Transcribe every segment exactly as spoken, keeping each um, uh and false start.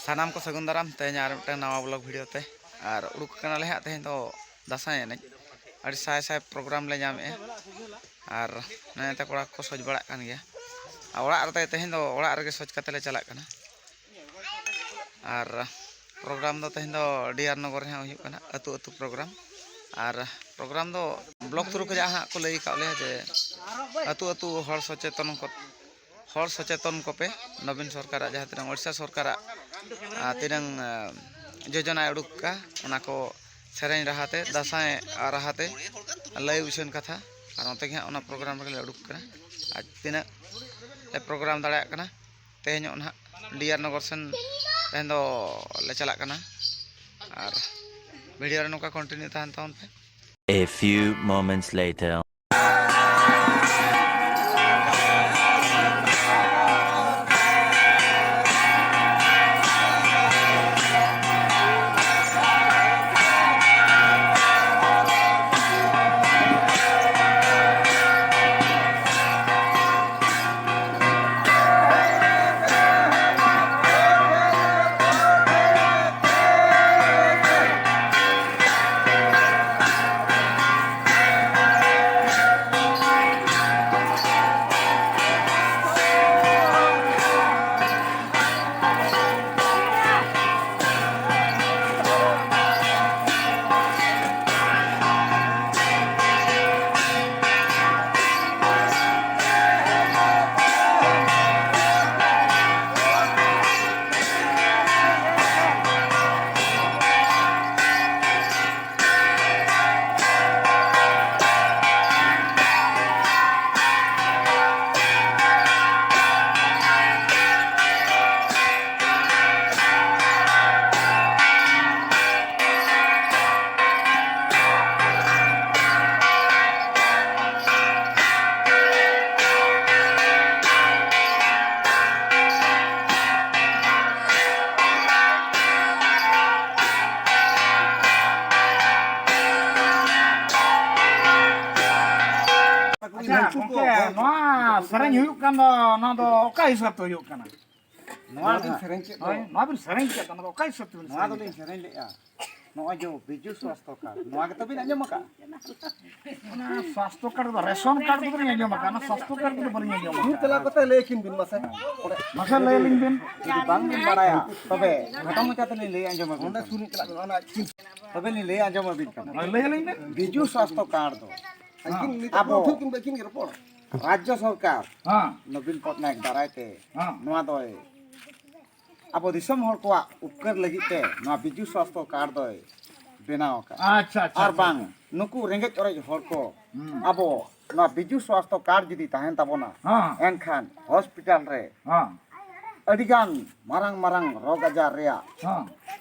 ᱥᱟᱱᱟᱢ ᱠᱚ ᱥᱟᱹᱜᱩᱱ ᱫᱟᱨᱟᱢ ᱛᱮᱦᱮᱧ ᱟᱨ ᱢᱤᱫᱴᱟᱝ ᱱᱟᱣᱟ ᱵᱞᱚᱜ ᱵᱷᱤᱰᱤᱭᱳ ᱛᱮ᱾ ᱟᱨ ᱩᱰᱩᱠ ᱠᱟᱱᱟᱞᱮ ᱦᱟᱸᱜ ᱛᱮᱦᱮᱧ ᱫᱚ ᱫᱟᱸᱥᱟᱭ ᱮᱱᱮᱡ᱾ ᱟᱹᱰᱤ ᱥᱟᱭ ᱥᱟᱭ ᱯᱨᱳᱜᱨᱟᱢ ᱞᱮ ᱧᱟᱢᱮᱜᱼᱟ᱾ ᱟᱨ ᱱᱚᱜᱼᱚᱭ ᱛᱮ ᱠᱚᱲᱟ ᱠᱚᱠᱚ ᱥᱚᱡᱽ ᱵᱟᱲᱟᱜ ᱠᱟᱱ ᱜᱮᱭᱟ᱾ ᱟᱨ ᱚᱲᱟᱜ ᱨᱮ ᱛᱮᱦᱮᱧ ᱫᱚ ᱚᱲᱟᱜ ᱨᱮᱜᱮ ᱥᱚᱡᱽ ᱠᱟᱛᱮ ᱞᱮ ᱪᱟᱞᱟᱜ ᱠᱟᱱᱟ᱾ ᱟᱨ ᱯᱨᱳᱜᱨᱟᱢ ᱫᱚ ᱛᱮᱦᱮᱧ ᱫᱚ ᱰᱤ ᱟᱨ ᱱᱚᱜᱚᱨ ᱨᱮ ᱦᱟᱸᱜ ᱦᱩᱭᱩᱜ ᱠᱟᱱᱟ, ᱟᱹᱛᱩ ᱟᱹᱛᱩ ᱯᱨᱳᱜᱨᱟᱢ᱾ ᱟᱨ ᱯᱨᱳᱜᱨᱟᱢ ᱫᱚ ᱵᱞᱚᱠ ᱛᱷᱨᱩ ᱠᱷᱚᱱᱟᱜ ᱦᱟᱸᱜ ᱠᱚ ᱞᱟᱹᱭ ᱟᱠᱟᱫ ᱞᱮᱭᱟ ᱡᱮ ᱟᱹᱛᱩ ᱟᱹᱛᱩ ᱦᱚᱲ ᱥᱚᱪᱮᱛᱚᱱ ᱠᱚ, ᱦᱚᱲ ᱥᱚᱪᱮᱛᱚᱱ ᱠᱚᱯᱮ᱾ ᱱᱚᱵᱤᱱ ᱥᱚᱨᱠᱟᱨᱟᱜ ᱡᱟᱦᱟᱸ ᱛᱤᱱᱟᱹᱜ ᱳᱰᱤᱥᱟ ᱥᱚᱨᱠᱟᱨᱟᱜ, ᱟᱨ, ᱛᱤᱱᱟᱹᱝ, ᱟᱨ, ᱡᱳᱡᱚᱱᱟᱭ ᱩᱰᱩᱠ ᱠᱟᱜᱼᱟ, ᱚᱱᱟ ᱠᱚ ᱥᱮᱨᱮᱧ ᱨᱟᱦᱟᱛᱮ, ᱫᱟᱸᱥᱟᱭ ᱨᱟᱦᱟᱛᱮ ᱞᱟᱹᱭ ᱩᱪᱷᱟᱹᱱ ᱠᱟᱛᱷᱟ᱾ ᱟᱨ ᱚᱱᱛᱮ ᱜᱮ ᱦᱟᱸᱜ ᱚᱱᱟ ᱯᱨᱳᱜᱨᱟᱢ ᱨᱮᱜᱮ ᱞᱮ ᱩᱰᱩᱠ ᱠᱟᱱᱟ᱾ ᱟᱨ ᱛᱤᱱᱟᱹᱜ ᱞᱮ ᱯᱨᱳᱜᱨᱟᱢ ᱫᱟᱲᱮᱭᱟᱜ ᱠᱟᱱᱟ, ᱛᱮᱦᱮᱧᱚᱜ ᱱᱟᱦᱟᱜ ᱰᱤ ᱟᱨ ᱱᱚᱜᱚᱨ ᱥᱮᱱ ᱛᱮᱦᱮᱧ ᱫᱚ ᱞᱮ ᱪᱟᱞᱟᱜ ᱠᱟᱱᱟ᱾ ᱟᱨ ᱵᱷᱤᱰᱤᱭᱳ ᱨᱮ ᱱᱚᱝᱠᱟ ᱠᱚᱱᱴᱤᱱᱤᱭᱩ ᱛᱟᱦᱮᱱ ᱛᱟᱵᱚᱱ ᱯᱮ᱾ A few moments later. ᱟᱪᱪᱷᱟ, ᱜᱚᱢᱠᱮ, ᱱᱚᱣᱟ ᱥᱮᱨᱮᱧ ᱦᱩᱭᱩᱜ ᱠᱟᱱ ᱫᱚ, ᱱᱚᱣᱟ ᱫᱚ ᱚᱠᱟ ᱦᱤᱥᱟᱹᱵ ᱛᱮ ᱦᱩᱭᱩᱜ ᱠᱟᱱᱟ? ᱱᱚᱣᱟ ᱵᱤᱱ ᱥᱮᱨᱮᱧ ᱠᱮᱫ ᱫᱚ᱾ ᱦᱳᱭ, ᱱᱚᱣᱟ ᱵᱤᱱ ᱥᱮᱨᱮᱧ ᱠᱮᱫ ᱫᱚ, ᱚᱱᱟ ᱫᱚ ᱚᱠᱟ ᱦᱤᱥᱟᱹᱵ ᱛᱮᱵᱤᱱ ᱥᱮᱨᱮᱧ ᱞᱮᱫᱼᱟ? ᱱᱚᱣᱟ ᱫᱚᱞᱤᱧ ᱥᱮᱨᱮᱧ ᱞᱮᱫᱼᱟ, ᱱᱚᱜᱼᱚᱭ ᱡᱮ ᱵᱤᱡᱩ ᱥᱣᱟᱥᱛᱷᱚ ᱠᱟᱨᱰ, ᱱᱚᱣᱟ ᱜᱮᱛᱚ ᱵᱤᱱ ᱟᱸᱡᱚᱢ ᱟᱠᱟᱫᱼᱟ? ᱚᱱᱟ ᱥᱣᱟᱥᱛᱷᱚ ᱠᱟᱨᱰ ᱫᱚ, ᱨᱮᱥᱚᱱ ᱠᱟᱨᱰ ᱫᱚᱞᱤᱧ ᱟᱸᱡᱚᱢ ᱟᱠᱟᱫᱼᱟ, ᱚᱱᱟ ᱥᱣᱟᱥᱛᱷᱚ ᱠᱟᱨᱰ ᱫᱚ ᱵᱟᱹᱞᱤᱧ ᱟᱸᱡᱚᱢ ᱟᱠᱟᱫᱼᱟ᱾ ᱥᱩᱨ ᱪᱟᱞᱟᱣ ᱠᱟᱛᱮ ᱞᱟᱹᱭ ᱟᱹᱠᱤᱱ ᱵᱤᱱ ᱢᱟᱥᱮ᱾ ᱢᱟᱥᱮ ᱞᱟᱹᱭ ᱟᱹᱞᱤᱧ ᱵᱤᱱ᱾ ᱡᱩᱫᱤ ᱵᱟᱝ ᱵᱤᱱ ᱵᱟᱲᱟᱭᱟ, ᱛᱚᱵᱮ ᱠᱷᱟᱴᱚ ᱢᱟᱪᱷᱟ ᱛᱮᱞᱤᱧ ᱞᱟᱹᱭ ᱟᱸᱡᱚᱢ ᱟᱹᱵᱤᱱ ᱠᱟᱱᱟ᱾ ᱥᱩᱨ ᱪᱟᱞᱟᱜ ᱵᱤᱱ, ᱚᱱᱟ ᱟᱹᱠᱤᱱ᱾ ᱛᱚᱵᱮ ᱞᱤᱧ ᱞᱟᱹᱭ ᱟᱸᱡᱚᱢ ᱟᱹᱵᱤᱱ ᱠᱟᱱᱟ᱾ ᱦᱳᱭ, ᱞᱟᱹᱭ ᱟᱹᱞᱤᱧ ᱵᱤᱱ᱾ ᱵᱤᱡᱩ ᱥᱣᱟᱥᱛᱷᱚ ᱠᱟᱨᱰ ᱫᱚ ᱟᱹᱠᱤᱱ ᱱᱤᱛᱚᱜ ᱟᱵᱚ ᱩᱴᱷᱟᱹᱣ ᱠᱤᱱ ᱵᱟᱹᱠᱤᱱ ᱨᱚᱯᱚᱲ᱾ ᱨᱟᱡᱽᱡᱚ ᱥᱚᱨᱠᱟᱨ ᱦᱮᱸ᱾ ᱱᱚᱵᱤᱱ ᱯᱚᱴᱱᱟᱭᱮᱠ ᱫᱟᱨᱟᱭ ᱛᱮ ᱦᱮᱸ᱾ ᱱᱚᱣᱟ ᱫᱚᱭ ᱟᱵᱚ ᱫᱤᱥᱚᱢ ᱦᱚᱲ ᱠᱚᱣᱟᱜ ᱩᱯᱠᱟᱹᱨ ᱞᱟᱹᱜᱤᱫ ᱛᱮ ᱱᱚᱣᱟ ᱵᱤᱡᱩ ᱥᱣᱟᱥᱛᱷᱚ ᱠᱟᱨᱰ ᱫᱚᱭ ᱵᱮᱱᱟᱣ ᱟᱠᱟᱫᱼᱟ᱾ ᱟᱪᱪᱷᱟ, ᱟᱪᱪᱷᱟ, ᱟᱨ ᱟᱪᱪᱷᱟ, ᱵᱟᱝ ᱟᱪᱪᱷᱟ᱾ ᱱᱩᱠᱩ ᱨᱮᱸᱜᱮᱡ ᱚᱨᱮᱡ ᱦᱚᱲ ᱠᱚ ᱦᱩᱸ᱾ ᱟᱵᱚ ᱱᱚᱣᱟ ᱵᱤᱡᱩ ᱥᱣᱟᱥᱛᱷᱚ ᱠᱟᱨᱰ ᱡᱩᱫᱤ ᱛᱟᱦᱮᱱ ᱛᱟᱵᱚᱱᱟ, ᱦᱮᱸ᱾ ᱮᱱᱠᱷᱟᱱ ᱦᱚᱥᱯᱤᱴᱟᱞ ᱨᱮ ᱦᱮᱸ᱾ ᱟᱹᱰᱤᱜᱟᱱ ᱢᱟᱨᱟᱝ ᱢᱟᱨᱟᱝ ᱨᱳᱜᱽ ᱟᱡᱟᱨ ᱨᱮᱭᱟᱜ ᱦᱮᱸ᱾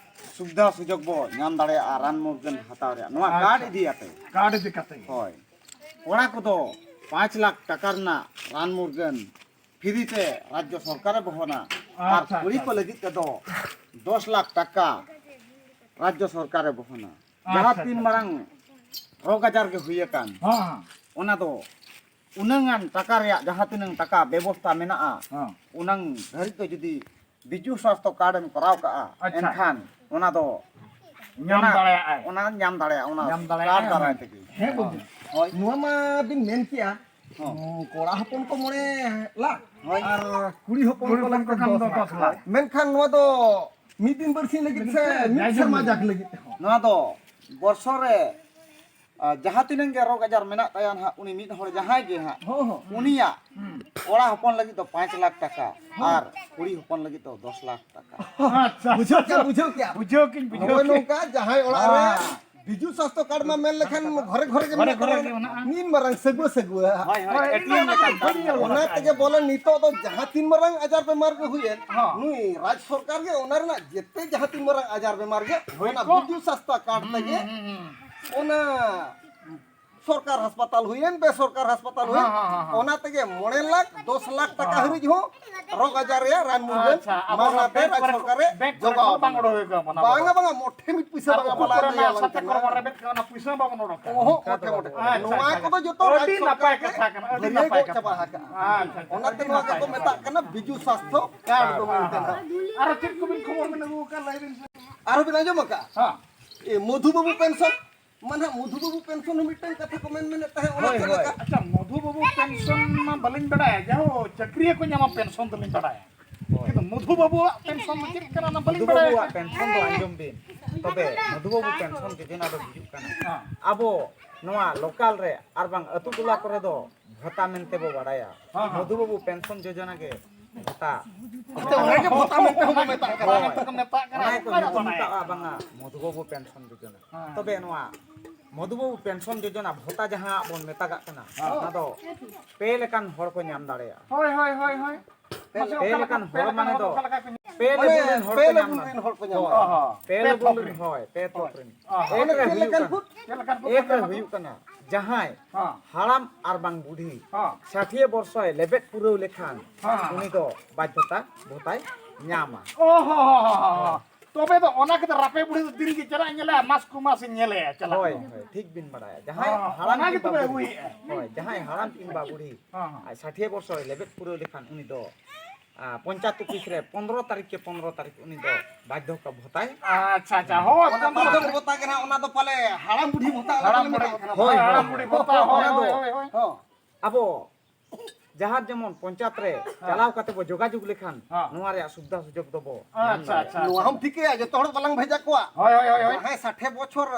ᱥᱩᱵᱤᱫᱷᱟ ᱥᱩᱡᱳᱜᱽ ᱵᱚ ᱧᱟᱢ ᱫᱟᱲᱮᱭᱟᱜᱼᱟ ᱨᱟᱱ ᱢᱩᱨᱜᱟᱹᱱ ᱦᱟᱛᱟᱣ ᱨᱮᱭᱟᱜ, ᱱᱚᱣᱟ ᱟᱪᱪᱷᱟ᱾ ᱠᱟᱨᱰ ᱤᱫᱤ ᱟᱛᱮ᱾ ᱠᱟᱨᱰ ᱤᱫᱤ ᱠᱟᱛᱮ᱾ ᱦᱳᱭ, ᱠᱚᱲᱟ ᱠᱚᱫᱚ ᱯᱟᱸᱪ ᱞᱟᱠᱷ ᱴᱟᱠᱟ ᱨᱮᱱᱟᱜ ᱨᱟᱱ ᱢᱩᱨᱜᱟᱹᱱ ᱯᱷᱨᱤ ᱛᱮ ᱨᱟᱡᱽᱡᱚ ᱥᱚᱨᱠᱟᱨᱮ ᱵᱚᱦᱚᱱᱟ, ᱟᱨ ᱟᱪᱪᱷᱟ, ᱠᱩᱲᱤ ᱟᱪᱪᱷᱟ, ᱠᱚ ᱟᱪᱪᱷᱟ᱾ ᱞᱟᱹᱜᱤᱫ ᱛᱮᱫᱚ ᱫᱚᱥ ᱞᱟᱠᱷ ᱴᱟᱠᱟ ᱨᱟᱡᱽᱡᱚ ᱥᱚᱨᱠᱟᱨᱮ ᱵᱚᱦᱚᱱᱟ᱾ ᱟᱪᱪᱷᱟ, ᱡᱟᱦᱟᱸ ᱛᱤᱱ ᱟᱪᱪᱷᱟ, ᱢᱟᱨᱟᱝ ᱨᱳᱜᱽ ᱟᱡᱟᱨ ᱜᱮ ᱦᱩᱭ ᱟᱠᱟᱱ, ᱦᱮᱸ, ᱦᱮᱸ᱾ ᱚᱱᱟ ᱫᱚ ᱩᱱᱟᱹᱝ ᱟᱱ ᱴᱟᱠᱟ ᱨᱮᱭᱟᱜ ᱡᱟᱦᱟᱸ ᱛᱤᱱᱟᱹᱝ ᱴᱟᱠᱟ ᱵᱮᱵᱚᱥᱛᱟ ᱢᱮᱱᱟᱜᱼᱟ, ᱦᱮᱸ᱾ ᱩᱱᱟᱹᱝ ᱫᱷᱟᱹᱨᱤᱡ ᱫᱚ ᱡᱩᱫᱤ ᱵᱤᱡᱩ ᱥᱣᱟᱥᱛᱷᱚ ᱠᱟᱨᱰ ᱮᱢ ᱠᱚᱨᱟᱣ ᱠᱟᱜᱼᱟ, ᱟᱪᱪᱷᱟ᱾ ᱮᱱᱠᱷᱟᱱ ᱚᱱᱟ ᱫᱚ ᱧᱟᱢ ᱚᱱᱟ, ᱫᱟᱲᱮᱭᱟᱜᱼᱟᱭ᱾ ᱚᱱᱟ ᱧᱟᱢ ᱫᱟᱲᱮᱭᱟᱜᱼᱟ, ᱚᱱᱟ ᱧᱟᱢ ᱫᱟᱲᱮᱭᱟᱜᱼᱟᱭ, ᱠᱟᱨᱰ ᱫᱟᱨᱟᱭ ᱚᱱᱟ᱾ ᱛᱮᱜᱮ᱾ ᱦᱮᱸ, ᱵᱟᱹᱵᱩ᱾ ᱦᱳᱭ᱾ ᱱᱚᱣᱟ ᱢᱟ ᱵᱤᱱ ᱢᱮᱱ ᱠᱮᱜᱼᱟ, ᱦᱚᱸ᱾ ᱩᱸ, ᱠᱚᱲᱟ ᱦᱚᱯᱚᱱ ᱠᱚ ᱢᱚᱬᱮ ᱞᱟᱠᱷ ᱦᱳᱭ᱾ ᱟᱨ ᱠᱩᱲᱤ ᱦᱚᱯᱚᱱ ᱠᱩᱲᱤ ᱠᱚ ᱦᱚᱯᱚᱱ ᱞᱟᱹᱜᱤᱫ ᱠᱚ ᱠᱷᱟᱱ ᱫᱚ ᱫᱚᱥ ᱞᱟᱠᱷ᱾ ᱫᱚᱥ ᱞᱟᱠᱷ᱾ ᱢᱮᱱᱠᱷᱟᱱ ᱱᱚᱣᱟ ᱫᱚ ᱢᱤᱫ ᱫᱤᱱ ᱵᱟᱹᱲᱥᱤᱧ ᱞᱟᱹᱜᱤᱫ ᱥᱮ ᱢᱤᱫ ᱡᱟᱭᱡᱩᱜᱽ ᱥᱮᱨᱢᱟ ᱞᱟᱹᱜᱤᱫ᱾ ᱡᱟᱠ ᱞᱟᱹᱜᱤᱫ ᱛᱮᱦᱚᱸ? ᱱᱚᱣᱟ ᱫᱚ ᱵᱚᱨᱥᱚ ᱨᱮ, ᱟ, ᱡᱟᱦᱟᱸ ᱛᱤᱱᱟᱹᱝ ᱜᱮ ᱨᱳᱜᱽ ᱟᱡᱟᱨ ᱢᱮᱱᱟᱜ ᱛᱟᱭᱟ ᱱᱟᱦᱟᱜ, ᱩᱱᱤ ᱢᱤᱫ ᱦᱚᱲ ᱡᱟᱦᱟᱸᱭ ᱜᱮ ᱦᱟᱸᱜ, ᱦᱚᱸ, ᱦᱚᱸ᱾ ᱩᱱᱤᱭᱟᱜ ᱦᱩᱸ᱾ ᱠᱚᱲᱟ ᱦᱚᱯᱚᱱ ᱞᱟᱹᱜᱤᱫ ᱫᱚ ᱯᱟᱸᱪ ᱞᱟᱠᱷ ᱴᱟᱠᱟ ᱦᱚᱸ᱾ ᱟᱨ ᱠᱩᱲᱤ ᱦᱚᱯᱚᱱ ᱞᱟᱹᱜᱤᱫ ᱫᱚ ᱫᱚᱥ ᱞᱟᱠᱷ ᱴᱟᱠᱟ᱾ ᱟᱪᱪᱷᱟ, ᱵᱩᱡᱷᱟᱹᱣ ᱠᱮᱜᱼᱟ, ᱟᱪᱪᱷᱟ᱾ ᱵᱩᱡᱷᱟᱹᱣ ᱠᱮᱜᱼᱟ᱾ ᱵᱩᱡᱷᱟᱹᱣ ᱠᱤᱧ, ᱵᱩᱡᱷᱟᱹᱣ ᱱᱚᱜᱼᱚᱭ ᱠᱤᱧ᱾ ᱱᱚᱝᱠᱟ ᱡᱟᱦᱟᱸᱭ ᱚᱲᱟᱜ ᱨᱮ ᱦᱮᱸ᱾ ᱵᱤᱡᱩ ᱥᱟᱥᱛᱷᱚ ᱠᱟᱨᱰ ᱢᱟ ᱢᱮᱱ ᱞᱮᱠᱷᱟᱱ ᱜᱷᱚᱨᱮ ᱜᱷᱚᱨᱮ ᱜᱮ ᱜᱷᱚᱨᱮ ᱢᱮᱱᱟᱜ ᱜᱷᱚᱨᱮ ᱛᱟᱵᱚᱱᱟ᱾ ᱜᱮ ᱢᱮᱱᱟᱜᱼᱟ᱾ ᱢᱤᱫ ᱢᱟᱨᱟᱝ ᱥᱟᱹᱜᱩᱣᱟᱹ ᱥᱟᱹᱜᱩᱣᱟᱹ᱾ ᱦᱳᱭ, ᱦᱳᱭ, ᱦᱳᱭ, ᱮᱴᱤᱭᱮᱢ ᱞᱮᱠᱟᱱ ᱠᱟᱨᱰ᱾ ᱚᱱᱟ ᱛᱮᱜᱮ ᱵᱚᱞᱮ ᱱᱤᱛᱚᱜ ᱫᱚ ᱡᱟᱦᱟᱸ ᱛᱤᱱ ᱢᱟᱨᱟᱝ ᱟᱡᱟᱨ ᱵᱮᱢᱟᱨ ᱜᱮ ᱦᱩᱭᱮᱱ, ᱦᱚᱸ᱾ ᱱᱩᱭ ᱨᱟᱡᱽ ᱥᱚᱨᱠᱟᱨ ᱜᱮ ᱚᱱᱟ ᱨᱮᱱᱟᱜ ᱡᱮᱛᱮ ᱡᱟᱦᱟᱸ ᱛᱤᱱ ᱢᱟᱨᱟᱝ ᱟᱡᱟᱨ ᱵᱮᱢᱟᱨ ᱜᱮ ᱦᱳᱭ ᱚᱱᱟ ᱠᱚ᱾ ᱵᱤᱡᱩ ᱥᱟᱥᱛᱷᱟ ᱠᱟᱨᱰ ᱦᱩᱸ, ᱛᱮᱜᱮ ᱦᱩᱸ, ᱦᱩᱸ, ᱦᱩᱸ᱾ ᱚᱱᱟ ᱥᱚᱨᱠᱟᱨ ᱦᱟᱥᱯᱟᱛᱟᱞ ᱦᱩᱭᱮᱱ, ᱵᱮᱥᱚᱨᱠᱟᱨ ᱦᱟᱥᱯᱟᱛᱟᱞ ᱦᱩᱭᱮᱱ, ᱦᱮᱸ, ᱦᱮᱸ, ᱦᱮᱸ, ᱦᱮᱸ᱾ ᱚᱱᱟ ᱛᱮᱜᱮ ᱢᱚᱬᱮ ᱞᱟᱠᱷ ᱫᱚᱥ ᱞᱟᱠᱷ ᱴᱟᱠᱟ ᱦᱮᱸ᱾ ᱦᱟᱹᱨᱤᱡ ᱦᱚᱸ ᱨᱳᱜᱽ ᱟᱡᱟᱨ ᱨᱮᱭᱟᱜ ᱨᱟᱱ ᱢᱩᱨᱜᱟᱹᱱ ᱟᱪᱪᱷᱟ, ᱟᱵᱚ ᱢᱟᱜᱽᱱᱟ ᱚᱱᱟ ᱛᱮ ᱵᱮᱝᱠ ᱨᱟᱡᱽ ᱠᱚᱨᱮ ᱥᱚᱨᱠᱟᱨᱮ ᱠᱷᱚᱱ, ᱵᱮᱝᱠ ᱠᱚᱨᱮ ᱡᱚᱜᱟᱣ ᱠᱷᱚᱱ ᱵᱟᱝ ᱟᱠᱟᱫᱟ᱾ ᱩᱰᱩᱠ ᱦᱩᱭᱩᱜ ᱠᱟᱱᱟ ᱚᱱᱟ ᱵᱟᱝᱟ, ᱫᱚ᱾ ᱵᱟᱝᱟ, ᱢᱚᱴᱷᱮ ᱢᱤᱫ ᱯᱩᱭᱥᱟ ᱟᱨ ᱵᱟᱝᱟ ᱩᱠᱩ ᱵᱟᱞᱟ ᱠᱚᱨᱮᱱᱟᱜ ᱧᱮᱞ ᱥᱟᱛᱮ ᱠᱟᱱᱟ᱾ ᱠᱚᱨᱮ ᱵᱚᱱ ᱨᱮᱵᱮᱫ ᱠᱟᱱᱟ, ᱚᱱᱟ ᱯᱩᱭᱥᱟᱹ ᱦᱚᱸ ᱵᱟᱵᱚᱱ ᱚᱰᱚᱠ ᱠᱟᱜᱼᱟ᱾ ᱚᱦᱚᱸ, ᱟᱪᱪᱷᱟ, ᱢᱚᱴᱷᱮ, ᱟᱪᱪᱷᱟ᱾ ᱢᱚᱴᱷᱮ᱾ ᱟᱹᱰᱤ ᱱᱚᱣᱟ ᱱᱟᱯᱟᱭ ᱠᱚᱫᱚ ᱠᱟᱛᱷᱟ᱾ ᱡᱚᱛᱚ ᱟᱹᱰᱤ ᱨᱟᱡᱽ ᱱᱟᱯᱟᱭ ᱥᱚᱨᱠᱟᱨ ᱠᱟᱛᱷᱟ ᱜᱮ ᱠᱟᱱᱟ, ᱟᱹᱰᱤ ᱵᱷᱟᱹᱨᱭᱟᱹ ᱱᱟᱯᱟᱭ ᱜᱚᱫ ᱠᱟᱛᱷᱟ᱾ ᱪᱟᱵᱟ ᱟᱠᱟᱜᱼᱟ᱾ ᱟᱪᱪᱷᱟ, ᱟᱪᱪᱷᱟ, ᱚᱱᱟᱛᱮ ᱟᱹᱰᱤ ᱱᱚᱣᱟ ᱱᱟᱯᱟᱭ ᱜᱮᱠᱚ ᱠᱟᱛᱷᱟ᱾ ᱢᱮᱛᱟᱜ ᱠᱟᱱᱟ ᱵᱤᱡᱩ ᱥᱟᱥᱛᱷᱚ ᱠᱟᱨᱰ ᱫᱚ ᱢᱮᱱᱛᱮ ᱱᱟᱦᱟᱜ᱾ ᱟᱨᱚ ᱪᱮᱫ ᱠᱚᱵᱤᱱ ᱠᱷᱚᱵᱚᱨ ᱵᱤᱱ ᱟᱹᱜᱩ ᱟᱠᱟᱫ, ᱞᱟᱹᱭ ᱵᱤᱱ ᱥᱮ᱾ ᱟᱨᱚ ᱵᱤᱱ ᱟᱸᱡᱚᱢ ᱟᱠᱟᱫᱼᱟ? ᱦᱮᱸ᱾ ᱮ, ᱢᱚᱫᱷᱩ ᱵᱟᱹᱵᱩ ᱯᱮᱱᱥᱚᱱ? ᱢᱟ ᱱᱟᱦᱟᱜ ᱢᱚᱫᱷᱩ ᱵᱟᱹᱵᱩ ᱯᱮᱱᱥᱚᱱ ᱦᱚᱸ ᱢᱤᱫᱴᱟᱝ ᱠᱟᱛᱷᱟ ᱠᱚ ᱢᱮᱱ ᱢᱮᱱᱮᱫ ᱛᱟᱦᱮᱸᱫ, ᱚᱱᱟ ᱦᱳᱭ, ᱪᱮᱫ ᱦᱳᱭ᱾ ᱞᱮᱠᱟ? ᱟᱪᱪᱷᱟ, ᱢᱚᱫᱷᱩ ᱵᱟᱹᱵᱩ ᱯᱮᱱᱥᱚᱱ ᱢᱟ ᱵᱟᱹᱞᱤᱧ ᱵᱟᱲᱟᱭᱟ, ᱡᱟᱦᱳ ᱪᱟᱹᱠᱨᱤᱭᱟᱹ ᱠᱚ ᱧᱟᱢᱟ ᱯᱮᱱᱥᱚᱱ ᱫᱚᱞᱤᱧ ᱵᱟᱲᱟᱭᱟ᱾ ᱦᱳᱭ᱾ ᱠᱤᱱᱛᱩ ᱢᱚᱫᱷᱩ ᱵᱟᱹᱵᱩᱣᱟᱜ ᱯᱮᱱᱥᱚᱱ ᱫᱚ ᱪᱮᱫ ᱠᱟᱱᱟ, ᱚᱱᱟ ᱵᱟᱹᱞᱤᱧ ᱢᱚᱫᱷᱩ ᱵᱟᱲᱟᱭᱟ᱾ ᱵᱟᱹᱵᱩᱣᱟᱜ ᱯᱮᱱᱥᱚᱱ ᱫᱚ ᱟᱸᱡᱚᱢ ᱵᱤᱱ᱾ ᱛᱚᱵᱮ ᱢᱚᱫᱷᱩ ᱵᱟᱹᱵᱩ ᱯᱮᱱᱥᱚᱱ ᱡᱳᱡᱚᱱᱟ ᱫᱚ ᱦᱤᱡᱩᱜ ᱠᱟᱱᱟ᱾ ᱦᱮᱸ᱾ ᱟᱵᱚ ᱱᱚᱣᱟ ᱞᱳᱠᱟᱞ ᱨᱮ ᱟᱨ ᱵᱟᱝ ᱟᱹᱛᱩ ᱴᱚᱞᱟ ᱠᱚᱨᱮ ᱫᱚ ᱵᱷᱟᱛᱟ ᱢᱮᱱᱛᱮ ᱵᱚ ᱵᱟᱲᱟᱭᱟ᱾ ᱦᱮᱸ, ᱦᱮᱸ᱾ ᱢᱚᱫᱷᱩ ᱵᱟᱹᱵᱩ ᱯᱮᱱᱥᱚᱱ ᱡᱳᱡᱚᱱᱟ ᱜᱮ ᱵᱷᱟᱛᱟ᱾ ᱟᱪᱪᱷᱟ, ᱚᱱᱟ ᱜᱮ ᱵᱷᱟᱛᱟ ᱢᱮᱱᱛᱮ ᱦᱚᱸ ᱠᱚ ᱢᱮᱛᱟᱜ ᱠᱟᱱᱟ᱾ ᱦᱳᱭ᱾ ᱚᱱᱟ ᱜᱮᱠᱚ ᱚᱱᱟ ᱜᱮᱠᱚ ᱵᱟᱲᱟᱭᱟ᱾ ᱢᱮᱛᱟᱜᱼᱟ, ᱵᱟᱝᱟ, ᱢᱚᱫᱷᱩ ᱵᱟᱹᱵᱩ ᱯᱮᱱᱥᱚᱱ ᱡᱳᱡᱚᱱᱟ᱾ ᱦᱮᱸ᱾ ᱛᱚᱵᱮ ᱱᱚᱣᱟ ᱢᱚᱫᱷᱩ ᱵᱟᱹᱵᱩ ᱯᱮᱱᱥᱚᱱ ᱡᱳᱡᱚᱱᱟ ᱵᱷᱚᱛᱟ ᱡᱟᱦᱟᱸ ᱵᱚᱱ ᱢᱮᱛᱟᱜᱟᱜ ᱠᱟᱱᱟ, ᱦᱮᱸ᱾ ᱚᱱᱟ ᱫᱚ ᱯᱮ ᱞᱮᱠᱟᱱ ᱦᱚᱲ ᱠᱚ ᱧᱟᱢ ᱫᱟᱲᱮᱭᱟᱜᱼᱟ᱾ ᱦᱳᱭ, ᱦᱳᱭ, ᱦᱳᱭ, ᱦᱳᱭ᱾ ᱢᱟᱥᱮ ᱯᱮ ᱚᱠᱟ ᱞᱮᱠᱟᱱ ᱞᱮᱠᱟᱱ, ᱯᱮ ᱦᱚᱲ ᱞᱮᱠᱟᱱ ᱢᱟᱱᱮ ᱦᱚᱲ ᱫᱚ ᱚᱠᱟ ᱞᱮᱠᱟ ᱠᱚ ᱧᱟᱢᱟ? ᱯᱮ ᱢᱟᱱᱮ ᱞᱮᱵᱩᱞ ᱨᱮᱱ ᱦᱚᱲ ᱯᱮ ᱠᱚ ᱞᱮᱵᱩᱞ ᱧᱟᱢᱟ᱾ ᱨᱮᱱ ᱦᱚᱲ ᱠᱚ ᱧᱟᱢᱟ᱾ ᱦᱳᱭ, ᱦᱳᱭ᱾ ᱦᱳᱭ᱾ ᱯᱮ ᱯᱮ ᱞᱮᱵᱩᱞ ᱛᱷᱚᱠ ᱨᱮᱱ ᱨᱮ᱾ ᱦᱚᱲ, ᱯᱮ ᱛᱷᱚᱠ ᱦᱳᱭ᱾ ᱨᱮᱱ᱾ ᱚ, ᱦᱚᱸ᱾ ᱮᱠ ᱨᱮ ᱪᱮᱫ ᱦᱩᱭᱩᱜ ᱞᱮᱠᱟᱱ ᱠᱟᱱᱟ, ᱠᱚ? ᱪᱮᱫ ᱞᱮᱠᱟᱱ ᱠᱚ ᱮᱠ ᱨᱮ ᱠᱟᱱᱟ ᱠᱚ? ᱦᱩᱭᱩᱜ ᱠᱟᱱᱟ, ᱡᱟᱦᱟᱸᱭ ᱦᱚᱸ᱾ ᱦᱟᱲᱟᱢ ᱟᱨ ᱵᱟᱝ ᱵᱩᱰᱷᱤ ᱦᱚᱸ᱾ ᱥᱟᱴᱷᱤᱭᱟᱹ ᱵᱚᱨᱥᱚᱭ ᱞᱮᱵᱮᱫ ᱯᱩᱨᱟᱹᱣ ᱞᱮᱠᱷᱟᱱ ᱦᱚᱸ᱾ ᱩᱱᱤ ᱫᱚ ᱵᱟᱫᱽᱫᱷᱚᱛᱟ ᱵᱷᱚᱛᱟᱭ ᱧᱟᱢᱟ᱾ ᱚ, ᱦᱚᱸ, ᱦᱚᱸ, ᱦᱚᱸ, ᱦᱚᱸ᱾ ᱦᱳᱭ᱾ ᱛᱚᱵᱮ ᱫᱚ ᱚᱱᱟ ᱠᱷᱟᱹᱛᱤᱨ ᱨᱟᱯᱮ ᱵᱩᱲᱦᱤ ᱫᱚ ᱫᱤᱱ ᱜᱮ ᱪᱟᱞᱟᱜ ᱧᱮᱞᱮᱭᱟ, ᱢᱟᱥ ᱠᱚ ᱢᱟᱥ ᱧᱮᱞᱮᱭᱟ, ᱪᱟᱞᱟᱜ ᱦᱳᱭ, ᱠᱟᱱᱟ᱾ ᱦᱳᱭ, ᱴᱷᱤᱠ ᱵᱤᱱ ᱵᱟᱲᱟᱭᱟ᱾ ᱡᱟᱦᱟᱸᱭ ᱦᱚᱸ, ᱦᱟᱲᱟᱢ ᱚᱱᱟ ᱜᱮ ᱠᱤᱝᱵᱟ ᱛᱚᱵᱮ ᱵᱩᱲᱦᱤ, ᱟᱹᱜᱩᱭᱮᱫᱼᱟ᱾ ᱦᱳᱭ, ᱡᱟᱦᱟᱸᱭ ᱦᱟᱲᱟᱢ ᱠᱤᱝᱵᱟ ᱵᱩᱲᱦᱤ ᱦᱚᱸ, ᱦᱚᱸ᱾ ᱟᱡ ᱥᱟᱴᱷᱤᱭᱟᱹ ᱵᱚᱨᱥᱚᱭ ᱞᱮᱵᱮᱫ ᱯᱩᱨᱟᱹᱣ ᱞᱮᱠᱷᱟᱱ ᱩᱱᱤ ᱫᱚ, ᱟ, ᱯᱚᱧᱪᱟᱭᱮᱛ ᱚᱯᱷᱤᱥ ᱨᱮ ᱯᱚᱱᱨᱚ ᱛᱟᱹᱨᱤᱠᱷ ᱠᱮ ᱯᱚᱱᱨᱚ ᱛᱟᱹᱨᱤᱠᱷ ᱩᱱᱤ ᱫᱚ ᱵᱟᱫᱽᱫᱷᱚ ᱠᱟ ᱵᱷᱚᱛᱟᱭ᱾ ᱟᱪᱪᱷᱟ, ᱟᱪᱪᱷᱟ, ᱦᱳᱭ, ᱚᱱᱟ ᱯᱚᱱᱨᱚ ᱵᱟᱫᱽᱫᱷᱚ ᱛᱟᱹᱨᱤᱠᱷ᱾ ᱵᱷᱚᱛᱟ ᱜᱮ ᱱᱟᱦᱟᱜ, ᱚᱱᱟ ᱫᱚ ᱯᱟᱞᱮ ᱦᱟᱲᱟᱢ ᱵᱩᱰᱷᱤ ᱵᱷᱚᱛᱟ ᱟᱞᱮ ᱦᱟᱲᱟᱢ ᱫᱚᱞᱮ ᱵᱩᱰᱷᱤ, ᱢᱮᱛᱟᱜ ᱠᱟᱱᱟ᱾ ᱦᱳᱭ, ᱦᱳᱭ, ᱦᱟᱲᱟᱢ ᱦᱳᱭ, ᱵᱩᱰᱷᱤ ᱦᱳᱭ, ᱵᱷᱚᱛᱟ, ᱦᱳᱭ, ᱦᱳᱭ, ᱦᱳᱭ, ᱦᱳᱭ᱾ ᱦᱚᱸ᱾ ᱟᱵᱚ ᱡᱟᱦᱟᱸ ᱡᱮᱢᱚᱱ ᱯᱚᱧᱪᱟᱭᱮᱛ ᱨᱮ ᱦᱮᱸ᱾ ᱪᱟᱞᱟᱣ ᱠᱟᱛᱮ ᱵᱚ ᱡᱳᱜᱟᱡᱳᱜᱽ ᱞᱮᱠᱷᱟᱱ ᱦᱮᱸ᱾ ᱱᱚᱣᱟ ᱨᱮᱭᱟᱜ ᱥᱩᱵᱤᱫᱷᱟ ᱥᱩᱡᱳᱜᱽ ᱫᱚᱵᱚ ᱧᱟᱢ ᱟᱪᱪᱷᱟ, ᱫᱟᱲᱮᱭᱟᱜᱼᱟ᱾ ᱟᱪᱪᱷᱟ, ᱱᱚᱣᱟ ᱟᱪᱪᱷᱟ᱾ ᱦᱚᱸ ᱴᱷᱤᱠᱟᱹᱭᱟ, ᱡᱚᱛᱚ ᱦᱚᱲ ᱫᱚ ᱵᱟᱞᱟᱝ ᱵᱷᱮᱡᱟ ᱠᱚᱣᱟ᱾ ᱦᱳᱭ, ᱦᱳᱭ, ᱦᱳᱭ, ᱦᱳᱭ᱾ ᱡᱟᱦᱟᱸᱭ ᱥᱟᱴᱷᱮ ᱵᱚᱪᱷᱚᱨ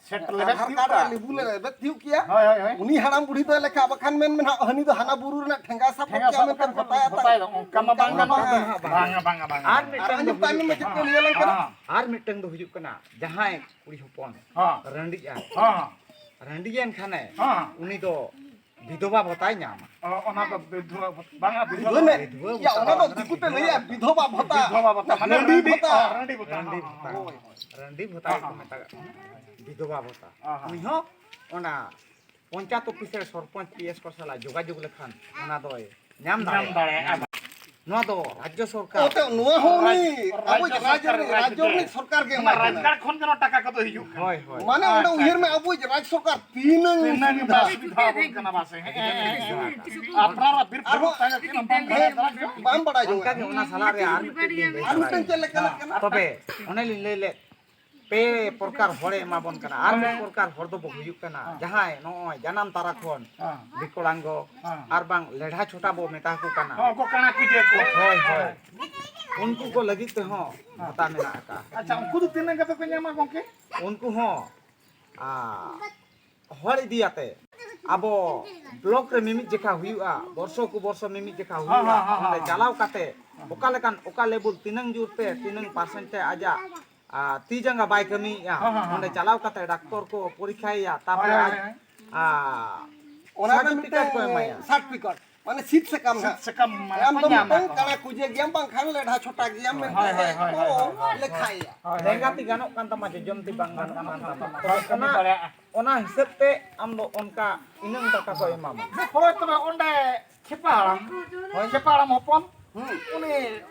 ᱥᱮᱴ ᱞᱮᱵᱮᱫ ᱟᱫᱷᱟᱨ ᱦᱩᱭᱩᱜ ᱠᱟᱨᱰ ᱨᱮ ᱠᱟᱱ᱾ ᱞᱮᱵᱩ ᱞᱮ ᱞᱮᱵᱮᱫ ᱦᱩᱭᱩᱜ ᱠᱮᱭᱟ, ᱦᱳᱭ, ᱦᱳᱭ, ᱦᱳᱭ᱾ ᱩᱱᱤ ᱦᱟᱲᱟᱢ ᱵᱩᱲᱦᱤ ᱫᱚ ᱞᱮᱠᱷᱟ, ᱵᱟᱠᱷᱟᱱ ᱢᱮᱱ ᱢᱮ ᱱᱟᱦᱟᱜ, ᱦᱟᱹᱱᱤ ᱫᱚ ᱦᱟᱱᱟ ᱵᱩᱨᱩ ᱨᱮᱱᱟᱜ ᱴᱷᱮᱸᱜᱟ ᱥᱟᱵ ᱴᱷᱮᱸᱜᱟ ᱠᱮᱭᱟ ᱥᱟᱵ ᱢᱮᱱᱛᱮ ᱠᱟᱛᱮ ᱵᱷᱚᱛᱟᱭᱟ ᱛᱟᱭ᱾ ᱵᱷᱚᱛᱟᱭ ᱫᱚ ᱚᱱᱠᱟ ᱢᱟ ᱵᱟᱝ ᱚᱱᱠᱟ ᱢᱟ ᱜᱟᱱᱚᱜᱼᱟ᱾ ᱵᱟᱝ ᱜᱟᱱᱚᱜᱼᱟ᱾ ᱵᱟᱝᱟ, ᱵᱟᱝᱟ, ᱟᱨ ᱵᱟᱝᱟ᱾ ᱢᱤᱫᱴᱟᱝ ᱟᱨ ᱫᱚ ᱟᱸᱡᱚᱢ ᱛᱟᱭᱱᱚᱢ ᱢᱮ ᱪᱮᱫ ᱠᱚ ᱞᱟᱹᱭᱟ ᱞᱮᱱᱠᱷᱟᱱ᱾ ᱦᱮᱸ᱾ ᱟᱨ ᱢᱤᱫᱴᱟᱝ ᱫᱚ ᱦᱩᱭᱩᱜ ᱠᱟᱱᱟ, ᱡᱟᱦᱟᱸᱭ ᱠᱩᱲᱤ ᱦᱚᱯᱚᱱ ᱦᱮᱸ᱾ ᱨᱟᱺᱰᱤᱜᱼᱟᱭ, ᱦᱮᱸ᱾ ᱨᱟᱺᱰᱤᱭᱮᱱ ᱠᱷᱟᱱᱮ, ᱦᱮᱸ᱾ ᱩᱱᱤ ᱫᱚ ᱵᱤᱫᱷᱚᱵᱟ ᱵᱷᱟᱛᱟᱭ ᱧᱟᱢᱟ᱾ ᱚ, ᱚᱱᱟ ᱫᱚ ᱵᱤᱫᱷᱚᱵᱟ ᱵᱷᱟᱛᱟ, ᱵᱟᱝᱟ, ᱵᱤᱫᱷᱚᱵᱟ ᱵᱤᱫᱷᱚᱵᱟ ᱵᱷᱟᱛᱟ᱾ ᱵᱷᱟᱛᱟ ᱭᱟ, ᱚᱱᱟ ᱫᱚ ᱵᱟᱝ ᱠᱟᱱᱟ, ᱫᱤᱠᱩ ᱛᱮ ᱵᱤᱫᱷᱚᱵᱟ ᱞᱟᱹᱭᱟ ᱵᱷᱟᱛᱟ᱾ ᱵᱤᱫᱷᱚᱵᱟ ᱵᱷᱟᱛᱟ, ᱢᱟᱱᱮ ᱨᱟᱺᱰᱤ ᱨᱟᱺᱰᱤ, ᱵᱷᱟᱛᱟ᱾ ᱚ, ᱨᱟᱺᱰᱤ ᱵᱷᱟᱛᱟ᱾ ᱨᱟᱺᱰᱤ ᱦᱚᱸ, ᱵᱷᱟᱛᱟ᱾ ᱦᱚᱸ, ᱦᱚᱸ᱾ ᱨᱟᱺᱰᱤ ᱵᱷᱟᱛᱟ ᱦᱚᱸ, ᱜᱮᱠᱚ ᱦᱚᱸ᱾ ᱢᱮᱛᱟᱜᱟᱜ ᱠᱟᱱᱟ᱾ ᱵᱤᱫᱷᱚᱵᱟ ᱵᱷᱟᱛᱟ᱾ ᱦᱚᱸ, ᱦᱚᱸ᱾ ᱩᱱᱤ ᱦᱚᱸ ᱚᱱᱟ ᱯᱚᱧᱪᱟᱭᱮᱛ ᱚᱯᱷᱤᱥ ᱨᱮ ᱥᱚᱨᱯᱚᱧᱪ ᱯᱤ ᱮᱥ ᱠᱚ ᱥᱟᱞᱟᱜ ᱡᱳᱜᱟᱡᱳᱜᱽ ᱞᱮᱠᱷᱟᱱ ᱚᱱᱟ ᱫᱚᱭ ᱧᱟᱢ ᱧᱟᱢ ᱫᱟᱲᱮᱭᱟᱜᱼᱟ᱾ ᱫᱟᱲᱮᱭᱟᱜᱼᱟ᱾ ᱱᱚᱣᱟ ᱫᱚ ᱨᱟᱡᱽᱡᱚ ᱥᱚᱨᱠᱟᱨ, ᱚᱛᱮ ᱱᱚᱣᱟ ᱦᱚᱸ ᱩᱱᱤ ᱨᱟᱡᱽ-, ᱟᱵᱚᱭᱤᱡ ᱨᱟᱡᱽᱡᱚ ᱨᱟᱡᱽ ᱥᱚᱨᱠᱟᱨ ᱨᱤᱱᱤᱡ, ᱨᱟᱡᱽ ᱨᱟᱡᱽᱡᱚ ᱨᱤᱱᱤᱡ ᱜᱮ᱾ ᱥᱚᱨᱠᱟᱨ ᱜᱮ ᱚᱱᱟ ᱮᱢᱟᱭ ᱠᱟᱱᱟ᱾ ᱨᱟᱡᱽᱜᱟᱲ ᱠᱷᱚᱱ ᱡᱮᱱᱚ ᱴᱟᱠᱟ ᱠᱚᱫᱚ ᱦᱤᱡᱩᱜ ᱠᱟᱱᱟ᱾ ᱦᱳᱭ, ᱦᱳᱭ᱾ ᱢᱟᱱᱮ ᱚᱸᱰᱮ ᱟᱪᱪᱷᱟ, ᱩᱭᱦᱟᱹᱨ ᱢᱮ, ᱟᱪᱪᱷᱟ᱾ ᱟᱵᱚᱭᱤᱡ ᱨᱟᱡᱽ ᱥᱚᱨᱠᱟᱨ ᱛᱤᱱᱟᱹᱝ ᱛᱤᱱᱟᱹᱝ ᱥᱩᱵᱤᱫᱷᱟ ᱟᱵᱚᱱ ᱠᱟᱱᱟ᱾ ᱵᱟᱥᱮ, ᱦᱮᱸ, ᱦᱮᱸ, ᱦᱮᱸ᱾ ᱟᱯᱱᱟᱨᱟᱜ ᱵᱤᱨ ᱟᱨᱦᱚᱸ ᱵᱩᱨᱩ ᱛᱟᱦᱮᱸ ᱠᱟᱱᱟ, ᱵᱟᱝ ᱵᱟᱲᱟᱭ ᱫᱟᱨᱟ ᱡᱚᱝ᱾ ᱵᱟᱢ ᱵᱟᱲᱟᱭ ᱡᱚᱝ᱾ ᱚᱱᱠᱟ ᱜᱮ ᱚᱱᱟ ᱥᱟᱞᱟᱜ ᱨᱮ ᱟᱨ ᱢᱤᱫᱴᱮᱱ ᱞᱤᱧ ᱞᱟᱹᱭ ᱟᱨ ᱢᱤᱫᱴᱮᱱ ᱥᱟᱱᱟᱭᱮᱫ ᱪᱮᱫ ᱞᱮᱠᱟ ᱞᱮᱠᱟᱱᱟᱜ ᱠᱟᱱᱟ? ᱛᱚᱵᱮ ᱚᱱᱮ ᱞᱤᱧ ᱞᱟᱹᱭ ᱞᱮᱫ, ᱯᱮ ᱯᱨᱚᱠᱟᱨ ᱦᱚᱲᱮ ᱮᱢᱟ ᱵᱚᱱ ᱠᱟᱱᱟ᱾ ᱟᱨ ᱢᱤᱫ ᱯᱨᱚᱠᱟᱨ ᱦᱚᱲ ᱫᱚᱵᱚ ᱦᱩᱭᱩᱜ ᱠᱟᱱᱟ ᱡᱟᱦᱟᱸᱭ ᱱᱚᱜᱼᱚᱭ ᱡᱟᱱᱟᱢ ᱛᱟᱨᱟ ᱠᱷᱚᱱ ᱦᱮᱸ᱾ ᱵᱤᱠᱚᱞᱟᱝᱜᱚ ᱦᱮᱸ᱾ ᱟᱨ ᱵᱟᱝ ᱞᱮᱰᱷᱟ ᱪᱷᱚᱴᱟ ᱵᱚ ᱢᱮᱛᱟ ᱠᱚ ᱠᱟᱱᱟ᱾ ᱦᱚᱸ, ᱩᱱᱠᱩ ᱠᱟᱬᱟ ᱠᱩᱡᱮ ᱠᱚ᱾ ᱦᱳᱭ, ᱦᱳᱭ᱾ ᱩᱱᱠᱩ ᱠᱚ ᱞᱟᱹᱜᱤᱫ ᱛᱮᱦᱚᱸ ᱵᱷᱟᱛᱟ ᱢᱮᱱᱟᱜ ᱟᱠᱟᱫᱼᱟ᱾ ᱟᱪᱪᱷᱟ, ᱩᱱᱠᱩ ᱫᱚ ᱛᱤᱱᱟᱹᱜ ᱠᱟᱛᱮ ᱠᱚ ᱧᱟᱢᱟ ᱜᱚᱝᱠᱮ? ᱩᱱᱠᱩ ᱦᱚᱸ, ᱟ, ᱦᱚᱲ ᱤᱫᱤᱭᱟᱛᱮ ᱟᱵᱚ ᱵᱞᱚᱠ ᱨᱮ ᱢᱤᱢᱤᱫ ᱡᱮᱠᱷᱟ ᱦᱩᱭᱩᱜᱼᱟ, ᱵᱚᱨᱥᱚ ᱠᱚ ᱵᱚᱨᱥᱚ ᱢᱤᱢᱤᱫ ᱡᱮᱠᱷᱟ ᱦᱩᱭᱩᱜᱼᱟ, ᱦᱮᱸ, ᱦᱮᱸ, ᱦᱮᱸ, ᱚᱸᱰᱮ ᱦᱮᱸ᱾ ᱪᱟᱞᱟᱣ ᱠᱟᱛᱮ ᱚᱠᱟ ᱞᱮᱠᱟᱱ, ᱚᱠᱟ ᱞᱮᱵᱩᱞ ᱛᱤᱱᱟᱹᱝ ᱡᱳᱨ ᱛᱮ ᱛᱤᱱᱟᱹᱝ ᱯᱟᱨᱥᱮᱱᱴ ᱛᱮ ᱟᱡᱟᱜ, ᱟ, ᱛᱤ ᱡᱟᱸᱜᱟ ᱵᱟᱭ ᱠᱟᱹᱢᱤᱭᱮᱫᱼᱟ, ᱦᱮᱸ, ᱦᱮᱸ, ᱦᱮᱸ, ᱚᱸᱰᱮ ᱦᱮᱸ᱾ ᱪᱟᱞᱟᱣ ᱠᱟᱛᱮ ᱰᱟᱠᱛᱚᱨ ᱠᱚ ᱯᱚᱨᱤᱠᱠᱷᱟᱭᱮᱭᱟ, ᱛᱟᱯᱚᱨᱮ ᱦᱳᱭ, ᱦᱳᱭ, ᱟᱡ, ᱦᱳᱭ᱾ ᱟ, ᱚᱱᱟ ᱨᱮᱱᱟᱜ certificate ᱢᱤᱫᱴᱟᱝ ᱠᱚ ᱮᱢᱟᱭᱟ᱾ Certificate, ᱢᱟᱱᱮ ᱥᱤᱫ ᱥᱟᱠᱟᱢ ᱥᱤᱫ ᱦᱟᱸᱜ᱾ ᱥᱟᱠᱟᱢ ᱢᱟᱱᱮ ᱟᱢ ᱠᱚ ᱫᱚ ᱧᱟᱢᱟ ᱢᱤᱫᱴᱟᱝ ᱠᱚ᱾ ᱠᱟᱬᱟ ᱠᱩᱡᱮ ᱜᱮᱭᱟᱢ, ᱵᱟᱝᱠᱷᱟᱱ ᱞᱮᱰᱷᱟ ᱪᱷᱚᱴᱟ ᱜᱮᱭᱟᱢ ᱢᱮᱱᱛᱮ ᱦᱳᱭ, ᱦᱳᱭ, ᱦᱳᱭ, ᱠᱚ ᱦᱳᱭ, ᱦᱳᱭ, ᱦᱳᱭ᱾ ᱞᱮᱠᱷᱟᱭᱮᱭᱟ᱾ ᱦᱳᱭ, ᱦᱳᱭ᱾ ᱞᱮᱸᱜᱟ ᱛᱤ ᱜᱟᱱᱚᱜ ᱠᱟᱱ ᱛᱟᱢᱟ, ᱡᱚᱡᱚᱢ ᱛᱤ ᱵᱟᱝ ᱜᱟᱱᱚᱜ ᱠᱟᱱ ᱛᱟᱢᱟ᱾ ᱛᱚᱵᱮ ᱵᱟᱢ ᱠᱟᱹᱢᱤ ᱚᱱᱟ, ᱫᱟᱲᱮᱭᱟᱜᱼᱟ᱾ ᱚᱱᱟ ᱦᱤᱥᱟᱹᱵ ᱛᱮ ᱟᱢ ᱫᱚ ᱚᱱᱠᱟ ᱤᱱᱟᱹᱝ ᱴᱟᱠᱟ ᱠᱚ ᱮᱢᱟᱢᱟ᱾ ᱦᱳᱭ, ᱛᱚᱵᱮ ᱚᱸᱰᱮ ᱪᱷᱮᱯᱟ ᱦᱟᱲᱟᱢ, ᱦᱳᱭ᱾ ᱪᱷᱮᱯᱟ ᱦᱟᱲᱟᱢ ᱦᱚᱯᱚᱱ, ᱦᱩᱸ᱾ ᱩᱱᱤ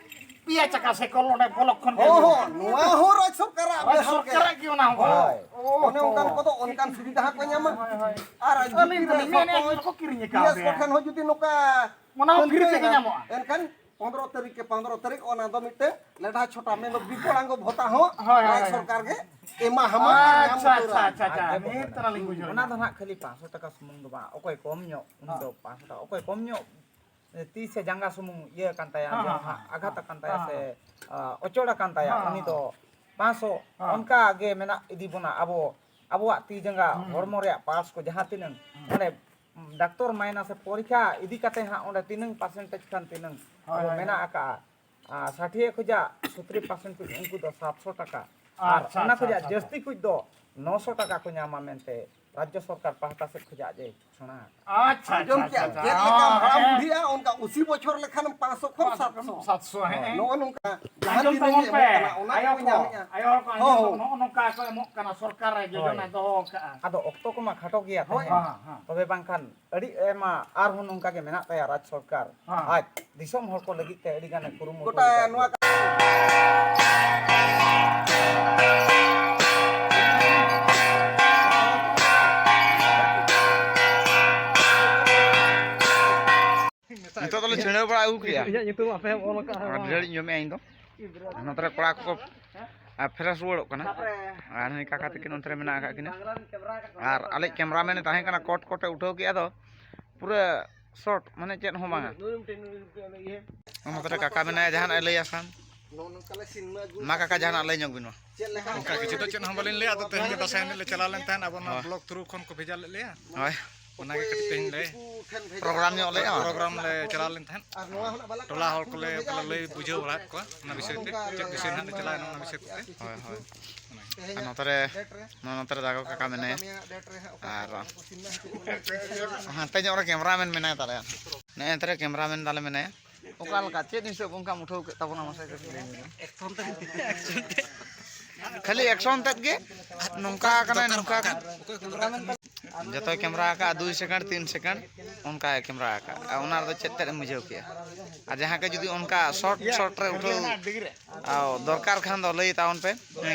ᱯᱮᱭᱟ ᱪᱟᱠᱟ ᱥᱟᱭᱠᱮᱞ ᱚᱸᱰᱮ ᱵᱞᱚᱠ ᱠᱷᱚᱱ ᱜᱮ ᱦᱚᱸ, ᱟᱹᱜᱩ ᱦᱚᱸ, ᱠᱮᱫᱟ᱾ ᱱᱚᱣᱟ ᱦᱚᱸ ᱨᱟᱡᱽ ᱥᱚᱨᱠᱟᱨᱟᱜ ᱦᱳᱭ, ᱵᱮᱦᱟᱨ ᱜᱮ᱾ ᱥᱚᱨᱠᱟᱨᱟᱜ ᱜᱮ ᱚᱱᱟ ᱦᱚᱸ᱾ ᱦᱳᱭ᱾ ᱚ, ᱚᱱᱮ ᱚᱱᱠᱟᱱ ᱦᱚᱸ᱾ ᱠᱚᱫᱚ ᱚᱱᱠᱟᱱ ᱥᱩᱵᱤᱫᱷᱟ ᱦᱚᱸᱠᱚ ᱧᱟᱢᱟ᱾ ᱦᱳᱭ, ᱦᱳᱭ᱾ ᱟᱨ ᱟᱹᱞᱤᱧ ᱡᱩᱫᱤ ᱫᱚᱞᱤᱧ ᱢᱮᱱᱮᱫᱼᱟ, ᱥᱚᱨᱯᱚᱧᱪ ᱡᱚᱛᱚ ᱠᱤᱨᱤᱧ ᱟᱠᱟᱫ ᱯᱤ ᱮᱥ ᱠᱚ ᱜᱮᱭᱟ᱾ ᱴᱷᱮᱱ ᱦᱚᱸ ᱡᱩᱫᱤ ᱱᱚᱝᱠᱟ ᱚᱱᱟ ᱦᱚᱸ ᱠᱷᱟᱹᱞᱤ ᱯᱷᱨᱤ ᱛᱮᱜᱮ ᱛᱟᱦᱮᱱᱟ, ᱧᱟᱢᱚᱜᱼᱟ᱾ ᱮᱱᱠᱷᱟᱱ ᱯᱚᱱᱫᱽᱨᱚ ᱛᱟᱹᱨᱤᱠᱷ ᱠᱮ ᱯᱚᱱᱫᱽᱨᱚ ᱛᱟᱹᱨᱤᱠᱷ ᱚᱱᱟ ᱫᱚ ᱢᱤᱫᱴᱮᱱ ᱞᱮᱰᱷᱟ ᱪᱷᱚᱴᱟ, ᱢᱮᱱᱫᱚ ᱵᱤᱠᱚᱞᱟᱝᱜᱚ ᱵᱷᱚᱛᱟ ᱦᱚᱸ ᱦᱳᱭ, ᱦᱳᱭ, ᱨᱟᱡᱽ ᱦᱳᱭ᱾ ᱥᱚᱨᱠᱟᱨ ᱜᱮ ᱮᱢᱟ ᱦᱟᱢᱟ ᱟᱨ ᱧᱟᱢ ᱟᱪᱪᱷᱟ, ᱩᱛᱟᱹᱨᱟ᱾ ᱟᱪᱪᱷᱟ, ᱟᱪᱪᱷᱟ, ᱟᱪᱪᱷᱟ᱾ ᱟᱡ ᱜᱮ ᱱᱤᱛ ᱵᱚᱦᱚᱱᱟ᱾ ᱛᱟᱨᱟ ᱞᱤᱧ ᱵᱩᱡᱷᱟᱹᱣ ᱚᱱᱟ ᱧᱟᱢᱟ᱾ ᱫᱚ ᱱᱟᱦᱟᱜ ᱠᱷᱟᱹᱞᱤ ᱯᱟᱸᱪᱥᱚ ᱴᱟᱠᱟ ᱥᱩᱢᱩᱝ ᱫᱚ ᱵᱟᱝ, ᱚᱠᱚᱭ ᱠᱚᱢ ᱧᱚᱜ, ᱩᱱᱤ ᱦᱚᱸ᱾ ᱫᱚ ᱯᱟᱸᱪᱥᱚ ᱴᱟᱠᱟ, ᱚᱠᱚᱭ ᱠᱚᱢ ᱧᱚᱜ ᱛᱤ ᱥᱮ ᱡᱟᱸᱜᱟ ᱥᱩᱢᱩᱝ ᱤᱭᱟᱹ ᱟᱠᱟᱱ ᱛᱟᱭᱟ, ᱦᱮᱸ, ᱡᱮ ᱦᱮᱸ, ᱦᱟᱸᱜ ᱦᱮᱸ, ᱟᱜᱷᱟᱛ ᱦᱮᱸ, ᱟᱠᱟᱱ ᱛᱟᱭᱟ ᱦᱮᱸ, ᱥᱮ, ᱦᱮᱸ᱾ ᱟ, ᱚᱪᱚᱲ ᱟᱠᱟᱱ ᱛᱟᱭᱟ, ᱦᱮᱸ, ᱩᱱᱤ ᱦᱮᱸ, ᱫᱚ ᱯᱟᱸᱪᱥᱚ᱾ ᱦᱮᱸ᱾ ᱚᱱᱠᱟ ᱜᱮ ᱢᱮᱱᱟᱜ ᱤᱫᱤ ᱵᱚᱱᱟ ᱟᱵᱚ, ᱟᱵᱚᱣᱟᱜ ᱛᱤ ᱡᱟᱸᱜᱟ, ᱦᱩᱸ᱾ ᱦᱚᱲᱢᱚ ᱨᱮᱭᱟᱜ parts ᱠᱚ ᱡᱟᱦᱟᱸ ᱛᱤᱱᱟᱹᱝ ᱦᱩᱸ᱾ ᱚᱸᱰᱮ ᱰᱟᱠᱛᱚᱨ ᱢᱟᱭᱱᱟ ᱥᱮ ᱯᱚᱨᱤᱠᱠᱷᱟ ᱤᱫᱤ ᱠᱟᱛᱮ ᱦᱟᱸᱜ ᱚᱸᱰᱮ ᱛᱤᱱᱟᱹᱝ percentage ᱠᱷᱟᱱ ᱛᱤᱱᱟᱹᱝ ᱦᱳᱭ, ᱟᱵᱚ ᱦᱳᱭ, ᱢᱮᱱᱟᱜ ᱦᱳᱭ᱾ ᱟᱠᱟᱜᱼᱟ᱾ ᱟᱨ ᱥᱟᱴᱷᱤᱭᱟᱹ ᱠᱷᱚᱡᱟᱜ ᱥᱚᱛᱨᱤ percent ᱠᱚ ᱩᱱᱠᱩ ᱫᱚ ᱥᱟᱛᱥᱚ ᱴᱟᱠᱟ᱾ ᱟᱨ ᱟᱪᱪᱷᱟ, ᱚᱱᱟ ᱟᱪᱪᱷᱟ, ᱠᱷᱚᱡᱟᱜ ᱟᱪᱪᱷᱟ, ᱟᱪᱪᱷᱟ᱾ ᱡᱟᱹᱥᱛᱤ ᱠᱚ ᱫᱚ ᱱᱚᱥᱚ ᱴᱟᱠᱟ ᱠᱚ ᱧᱟᱢᱟ ᱢᱮᱱᱛᱮ ᱨᱟᱡᱽᱡᱚ ᱥᱚᱨᱠᱟᱨ ᱯᱟᱦᱴᱟ ᱥᱮᱫ ᱠᱷᱚᱱᱟᱜ ᱡᱮ ᱜᱷᱳᱥᱚᱱᱟ ᱟᱠᱟᱱᱟ᱾ ᱟᱪᱪᱷᱟ, ᱟᱸᱡᱚᱢ ᱟᱪᱪᱷᱟ, ᱠᱮᱜᱼᱟ? ᱟᱪᱪᱷᱟ, ᱪᱮᱫ ᱞᱮᱠᱟ ᱦᱟᱲᱟᱢ ᱵᱩᱲᱦᱤᱜᱼᱟ, ᱚᱱᱠᱟ ᱟᱹᱥᱤ ᱵᱚᱪᱷᱚᱨ ᱞᱮᱠᱷᱟᱱ ᱯᱟᱸᱪᱥᱚ ᱠᱷᱚᱱ ᱥᱟᱛᱥᱚ᱾ ᱥᱟᱛᱥᱚ, ᱦᱮᱸ᱾ ᱱᱚᱜᱼᱚ ᱱᱚᱝᱠᱟ ᱡᱟᱦᱟᱸ ᱟᱸᱡᱚᱢ ᱛᱤᱱᱟᱹᱜ ᱛᱟᱵᱚᱱ ᱜᱮ ᱯᱮ᱾ ᱮᱢᱚᱜ ᱠᱟᱱᱟ, ᱚᱱᱟ ᱟᱭᱳ ᱠᱚ ᱠᱚ, ᱧᱟᱢᱮᱜᱼᱟ᱾ ᱟᱭᱳ ᱦᱚᱲ ᱠᱚ ᱦᱳᱭ, ᱟᱸᱡᱚᱢ ᱦᱳᱭ᱾ ᱛᱟᱵᱚᱱ, ᱱᱚᱜᱼᱚ ᱱᱚᱝᱠᱟ ᱠᱚ ᱮᱢᱚᱜ ᱠᱟᱱᱟ, ᱥᱚᱨᱠᱟᱨ ᱨᱮ ᱦᱳᱭ᱾ ᱡᱳᱡᱚᱱᱟᱭ ᱫᱚᱦᱚ ᱟᱠᱟᱫᱼᱟ᱾ ᱟᱫᱚ ᱚᱠᱛᱚ ᱠᱚᱢᱟ ᱠᱷᱟᱴᱚ ᱜᱮᱭᱟ ᱦᱳᱭ᱾ ᱛᱟᱦᱮᱸ᱾ ᱦᱮᱸ, ᱦᱮᱸ᱾ ᱛᱚᱵᱮ ᱵᱟᱝᱠᱷᱟᱱ ᱟᱹᱰᱤ ᱟᱭᱢᱟ ᱟᱨᱦᱚᱸ ᱱᱚᱝᱠᱟ ᱜᱮ ᱢᱮᱱᱟᱜ ᱛᱟᱭᱟ ᱨᱟᱡᱽ ᱥᱚᱨᱠᱟᱨ᱾ ᱦᱮᱸ᱾ ᱟᱡ ᱫᱤᱥᱚᱢ ᱦᱚᱲ ᱠᱚ ᱞᱟᱹᱜᱤᱫ ᱛᱮ ᱟᱹᱰᱤ ᱜᱟᱱᱮ ᱠᱩᱨᱩᱢᱩᱴᱩ ᱜᱚᱴᱟ ᱟᱠᱟᱫ ᱱᱚᱣᱟ ᱜᱮᱭᱟ᱾ ᱱᱤᱛᱚᱜ ᱫᱚᱞᱮ ᱪᱷᱤᱰᱟᱹᱣ ᱵᱟᱲᱟ ᱟᱹᱜᱩ ᱠᱮᱜᱼᱟ᱾ ᱤᱧᱟᱹᱜ ᱧᱩᱛᱩᱢ ᱟᱯᱮ ᱦᱚᱸ ᱚᱞ ᱟᱠᱟᱫᱼᱟ᱾ ᱟᱹᱰᱤ ᱰᱷᱮᱨ ᱤᱧ ᱡᱚᱢᱮᱜᱼᱟ ᱤᱧ ᱫᱚ᱾ ᱱᱚᱛᱮ ᱨᱮ ᱠᱚᱲᱟ ᱠᱚᱠᱚ, ᱟᱨ, ᱯᱷᱨᱮᱥ ᱨᱩᱣᱟᱹᱲᱚᱜ ᱠᱟᱱᱟ᱾ ᱟᱨ ᱱᱩᱭ ᱠᱟᱠᱟ ᱛᱟᱹᱠᱤᱱ ᱚᱱᱛᱮ ᱨᱮ ᱢᱮᱱᱟᱜ ᱟᱠᱟᱫ ᱠᱤᱱᱟ᱾ ᱟᱨ ᱟᱞᱮᱭᱤᱡ ᱠᱮᱢᱨᱟᱢᱮᱱ ᱮ ᱛᱟᱦᱮᱸ ᱠᱟᱱᱟ, ᱠᱚᱴ ᱠᱚᱴ ᱮ ᱩᱴᱷᱟᱹᱣ ᱠᱮᱜᱼᱟ ᱫᱚ, ᱯᱩᱨᱟᱹ ᱥᱚᱴ, ᱢᱟᱱᱮ ᱪᱮᱫ ᱦᱚᱸ ᱵᱟᱝᱟ᱾ ᱱᱚᱛᱮ ᱨᱮ ᱠᱟᱠᱟ ᱢᱮᱱᱟᱭᱟ, ᱡᱟᱦᱟᱱᱟᱜ ᱮ ᱞᱟᱹᱭᱟ ᱠᱷᱟᱱ᱾ ᱢᱟ ᱠᱟᱠᱟ, ᱡᱟᱦᱟᱱᱟᱜ ᱞᱟᱹᱭ ᱧᱚᱜ ᱵᱤᱱ ᱢᱟ᱾ ᱚᱱᱠᱟ ᱠᱤᱪᱷᱩ ᱫᱚ ᱪᱮᱫ ᱦᱚᱸ ᱵᱟᱹᱞᱤᱧ ᱞᱟᱹᱭᱟ, ᱟᱫᱚ ᱛᱮᱦᱮᱧ ᱜᱮ ᱫᱟᱸᱥᱟᱭ ᱮᱱᱮᱡ ᱞᱮ ᱪᱟᱞᱟᱣ ᱞᱮᱱ ᱛᱟᱦᱮᱸᱫ, ᱟᱵᱚ ᱱᱚᱣᱟ ᱦᱳᱭ᱾ ᱵᱞᱚᱠ ᱛᱷᱨᱩ ᱠᱷᱚᱱ ᱠᱚ ᱵᱷᱮᱡᱟ ᱞᱮᱫ ᱞᱮᱭᱟ᱾ ᱦᱳᱭ᱾ ᱚᱱᱟᱜᱮ ᱠᱟᱹᱴᱤᱡ ᱛᱮᱦᱮᱧ ᱞᱮ ᱯᱨᱳᱜᱨᱟᱢ ᱧᱚᱜ ᱞᱮᱜᱼᱟ᱾ ᱯᱨᱳᱜᱨᱟᱢ ᱞᱮ ᱪᱟᱞᱟᱣ ᱞᱮᱱ ᱛᱟᱦᱮᱸᱫ᱾ ᱴᱚᱞᱟ ᱦᱚᱲ ᱠᱚᱞᱮ ᱞᱟᱹᱭ ᱵᱩᱡᱷᱟᱹᱣ ᱵᱟᱲᱟᱭᱮᱫ ᱠᱚᱣᱟ ᱚᱱᱟ ᱵᱤᱥᱚᱭ ᱛᱮ, ᱪᱮᱫ ᱵᱤᱥᱚᱭ ᱱᱟᱦᱟᱜ ᱞᱮ ᱪᱟᱞᱟᱣᱮᱱᱟ ᱚᱱᱟ ᱵᱤᱥᱚᱭ ᱛᱮ᱾ ᱦᱳᱭ, ᱦᱳᱭ᱾ ᱟᱨ ᱱᱚᱛᱮ ᱨᱮ, ᱱᱚᱣᱟ ᱱᱚᱛᱮ ᱨᱮ ᱫᱟᱜᱚ ᱠᱟᱠᱟ ᱢᱮᱱᱟᱭᱟ᱾ ᱟᱨ ᱦᱟᱱᱛᱮ ᱧᱚᱜ ᱨᱮ ᱠᱮᱢᱨᱟᱢᱮᱱ ᱢᱮᱱᱟᱭ ᱛᱟᱞᱮᱭᱟ᱾ ᱱᱮᱜᱼᱮ ᱱᱚᱛᱮ ᱨᱮ ᱠᱮᱢᱨᱟᱢᱮᱱ ᱛᱟᱞᱮ ᱢᱮᱱᱟᱭᱟ᱾ ᱚᱠᱟ ᱞᱮᱠᱟ, ᱪᱮᱫ ᱦᱤᱥᱟᱹᱵ ᱚᱱᱠᱟᱢ ᱩᱴᱷᱟᱹᱣ ᱠᱮᱫ ᱛᱟᱵᱚᱱᱟ, ᱢᱟᱥᱮ ᱠᱟᱹᱴᱤᱡ ᱞᱟᱹᱭ ᱧᱚᱜ ᱢᱮ᱾ ᱠᱷᱟᱹᱞᱤ ᱮᱠᱥᱚᱱ ᱛᱮᱫ ᱜᱮ, ᱱᱚᱝᱠᱟ ᱠᱟᱱᱟᱭ, ᱱᱚᱝᱠᱟ ᱠᱟᱱᱟᱭ᱾ ᱡᱚᱛᱚᱭ ᱠᱮᱢᱨᱟ ᱟᱠᱟᱫᱼᱟ ᱫᱩᱭ ᱥᱮᱠᱮᱱᱰ, ᱛᱤᱱ ᱥᱮᱠᱮᱱᱰ, ᱚᱱᱠᱟᱭ ᱠᱮᱢᱨᱟ ᱟᱠᱟᱫᱼᱟ᱾ ᱟᱨ ᱚᱱᱟ ᱨᱮᱫᱚ ᱪᱮᱫ ᱛᱮᱫ ᱮᱢ ᱵᱩᱡᱷᱟᱹᱣ ᱠᱮᱜᱼᱟ? ᱟᱨ ᱡᱟᱦᱟᱸ ᱜᱮ ᱡᱩᱫᱤ ᱚᱱᱠᱟ ᱥᱚᱨᱴ ᱥᱚᱨᱴ ᱨᱮ ᱩᱴᱷᱟᱹᱣ, ᱟᱨ ᱫᱚᱨᱠᱟᱨ ᱠᱷᱟᱱ ᱫᱚ ᱞᱟᱹᱭ ᱛᱟᱵᱚᱱ ᱯᱮ,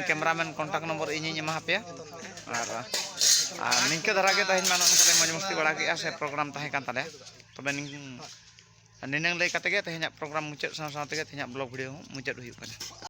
ᱠᱮᱢᱨᱟᱢᱮᱱ ᱠᱚᱱᱴᱟᱠᱴ ᱱᱚᱢᱵᱚᱨ ᱤᱧᱤᱧ ᱮᱢᱟ ᱯᱮᱭᱟ᱾ ᱟᱨ, ᱟᱨ ᱱᱤᱝᱠᱟᱹ ᱫᱷᱟᱨᱟ ᱜᱮ ᱛᱮᱦᱮᱧ ᱢᱟ ᱱᱚᱜᱼᱚ ᱱᱚᱝᱠᱟ ᱞᱮ ᱢᱚᱡᱽ ᱢᱚᱥᱛᱤ ᱵᱟᱲᱟ ᱠᱮᱜᱼᱟ, ᱥᱮ ᱯᱨᱳᱜᱨᱟᱢ ᱛᱟᱦᱮᱸ ᱠᱟᱱ ᱛᱟᱞᱮᱭᱟ᱾ ᱛᱚᱵᱮ ᱱᱤᱝ-, ᱱᱤᱱᱟᱹᱝ ᱞᱟᱹᱭ ᱠᱟᱛᱮ ᱜᱮ ᱛᱮᱦᱮᱧᱟᱜ ᱯᱨᱳᱜᱨᱟᱢ ᱢᱩᱪᱟᱹᱫ ᱥᱟᱶ ᱥᱟᱶ ᱛᱮᱜᱮ ᱛᱮᱦᱮᱧᱟᱜ ᱵᱞᱚᱜ ᱵᱷᱤᱰᱤᱭᱳ ᱦᱚᱸ ᱢᱩᱪᱟᱹᱫ ᱦᱩᱭᱩᱜ ᱠᱟᱱᱟ᱾